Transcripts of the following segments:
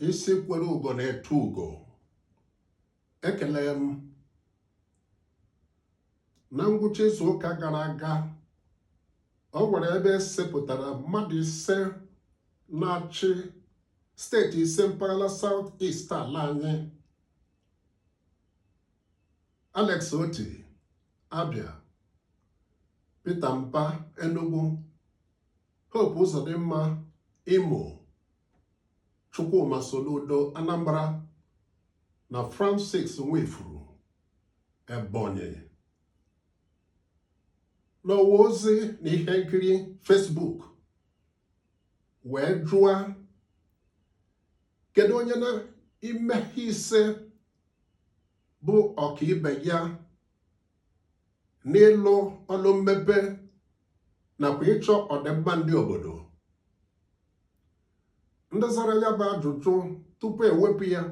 Isi kwere ugo na-etu ugo. Ekele m. Na ngwụcha izu ụka gara aga, o nwere ebe e sepụtara mmadụ ise na-achị steeti ise mpaghara South East ala anyị. Alex Otti, Abia, Peter Mbah, Enugu, Hope Uzodimma, Imo, Chukwuma Soludo, Anambra, na Francis Nwifuru, Ebonyi. N'ọwa ozi na ihe nkiri Facebook wee jụọ, kedu onye n'ime ha ise bụ ọkaibe ya n'ịlụ ọlụ mmepe nakwa ịchọ ọdịmma ndị obodo? Ndị zara ya bụ ajụjụ tupu ewepụ ya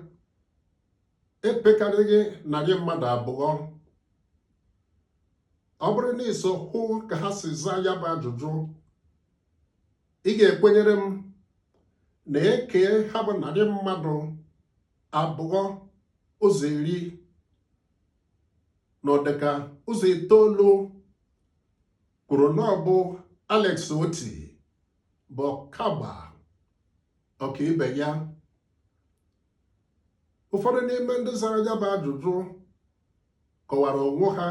epekarịghị 200. Ọ bụrụ na i so hụ ka ha si zaa ya bụ ajụjụ, ị ga-ekwenyere m na e kee ha bụ 200 ụzọ 10, na ọ dịka ụzọ itoolu kwuru na ọ bụ Alex Otti bụ ọkagba ọkaibe ya. Ụfọdụ n'ime ndị zara ya bụ ajụjụ kọwara onwe ha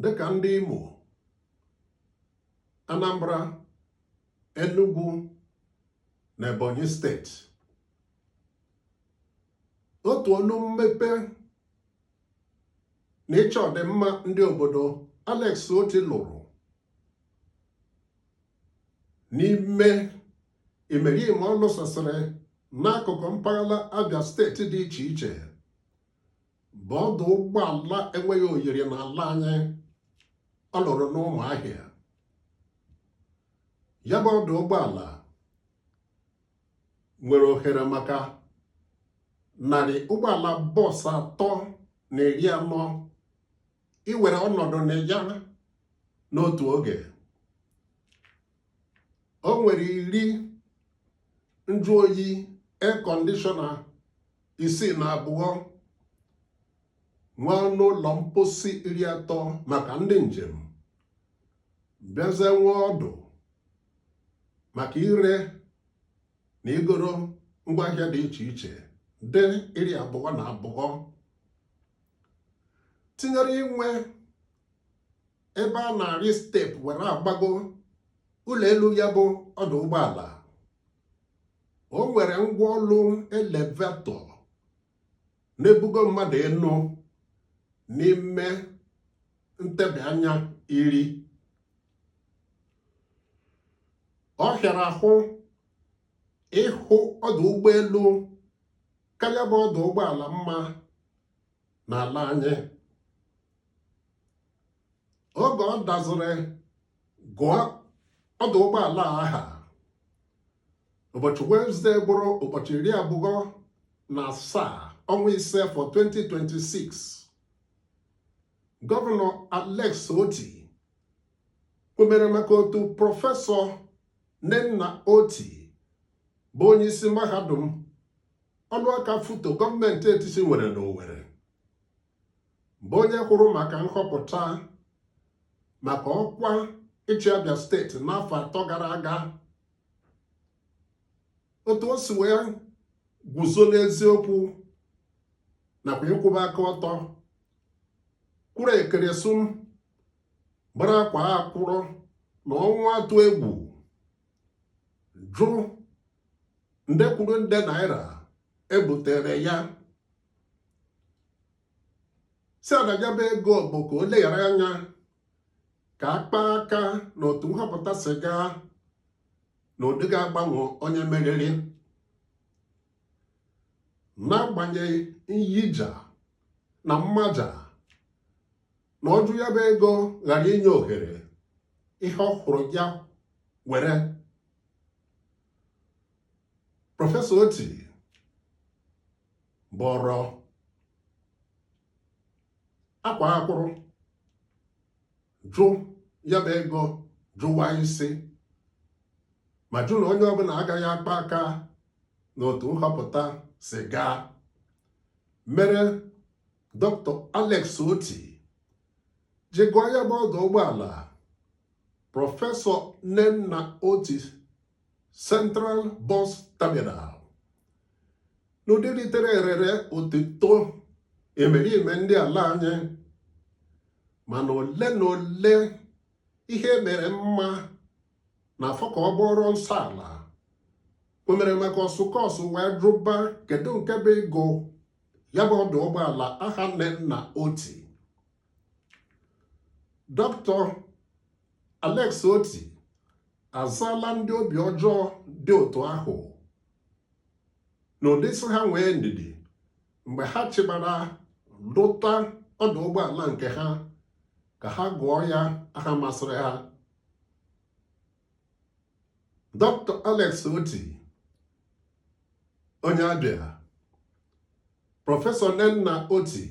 dịka ndị Imo, Anambra, Enugu na Ebonyi steeti. Otu ọlụ mmepe na ịchọ ọdịmma ndị obodo Alex Otti lụrụ n'ime imerime ọ lụsasịrị n'akụkụ mpaghara Abia steeti dị iche iche bụ ọdụ ụgbọala enweghị oyiri n'ala anyị ọ lụrụ n'Ụmụahịa. Ya bụ ọdụ ụgbọala nwere ohere maka narị ụgbọala bọs 340 iwere ọnọdụ na ya n'otu oge. O nwere iri njụoyi air conditioner 62, nwee ọnụ ụlọ mposi 30 maka ndị njem, bịazie nwee ọdụ maka ire na igoro ngwaahịa dị iche iche dị 22, tinyere inwe ebe a na-arị step were agbago ụlọ elu ya bụ ọdụ ụgbọala. O nwere ngwa ọlụ elevator na-ebugo mmadụ enu n'ime ntebi anya 10. Ọ hịara ahụ ịhụ ọdụ ụgbọelu ka ya bụ ọdụ ụgbọala mma n'ala anyị. Oge ọ daziri gụọ ọdụ ụgbọala aha ụbọchị Wednesday bụrụ ụbọchị 27 ọnwa 5 afọ 2026, Gọvanọ Alex Otti kwumere maka otu Prọfesọ Nnenna Oti bụ onye isi mahadum ọlụaka FUTO gọọmenti etiti nwere n'Owerri, bụ onye kwụrụ maka nhọpụta maka ọkwa ịchị Abia steeti n'afọ 3 gara aga, otu o si wee guzo n'eziokwu nakwa ịkwụba aka ọtọ, kwụrụ ekeresum gbara akwa akwụrụ na ọnwụ atụ egwu, jụ nde kwuru nde naira ebutere ya, sị na ya bụ ego bụ ka o leghara anya ka a kpaa aka na otu nhọpụta si gaa na ụdị ga-agbanwe onye meriri. N'agbanyeghị nyija na mmaja na ọ jụ ya bụ ego ghara inye ohere ihe ọ hụrụ ya were, Prọfesọ Oti bọrọ akwa akwụrụ jụ ya bụ ego, jụwa isi ma jụ na onye ọbụla agaghị akpa aka Na otu nhọpụta si gaa mere Dr. Alex Otti ji gụọ ya bụ ọdụ ụgbọala Prọfesọ Nnenna Oti Central Bus Terminal n'ụdị ritere erere otito imerime ndị ala anyị, mana ole na ole ihe mere mma na afọ ka ọ bụrụ nsọ ala o mere maka ọsụkọsụ wee jụba kedu nke bụ ịgụ ya bụ ọdụ ụgbọala aha Nnenna Oti. Dr. Alex Otti azaala ndị obi ọjọọ dị otu ahụ n'ụdị sị ha nwee ndidi mgbe ha chịbara lụta ọdụ ụgbọala nke ha ka ha gụọ ya aha masịrị ha. Dr. Alex Otti onye Abia, Prọfesọ Nnenna Oti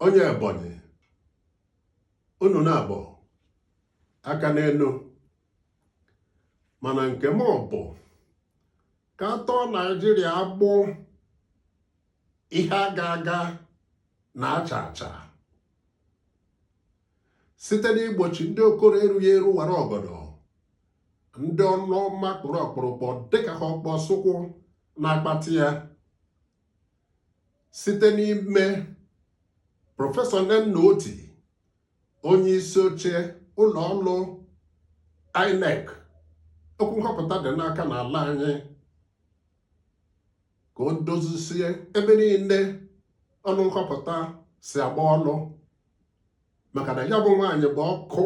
onye Ebonyi, unu na-abọ aka n'elu, mana nke m bụ ka a tọọ Naijiria agbụ ihe aga aga na acha acha site n'igbochi ndị okoro erughị eru wara ọgọdọ, ndị ọnụ ọma kpụrụ ọkpụrụkpọ dịka ha ọkpọ sụkwụ na-akpati ya, site n'ime Prọfesọ Nnenna Oti onye isi oche ụlọ ọrụ INEC okwu nhọpụta dị n'aka n'ala anyị ka o dozisie ebe niile ọnụ nhọpụta si agba ọlụ, maka na ya bụ nwaanyị bụ ọkụ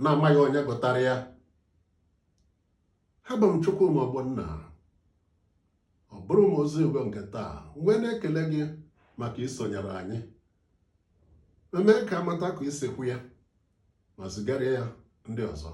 na-amaghị onye gụtara ya. Abụ m Chukwuma Ogbonna, ọ bụrụ m ozi ugo nke taa wee na-ekele gị maka isonyere anyị, mee ka amata ka isi kwu ya ma zigara ya ndị ọzọ.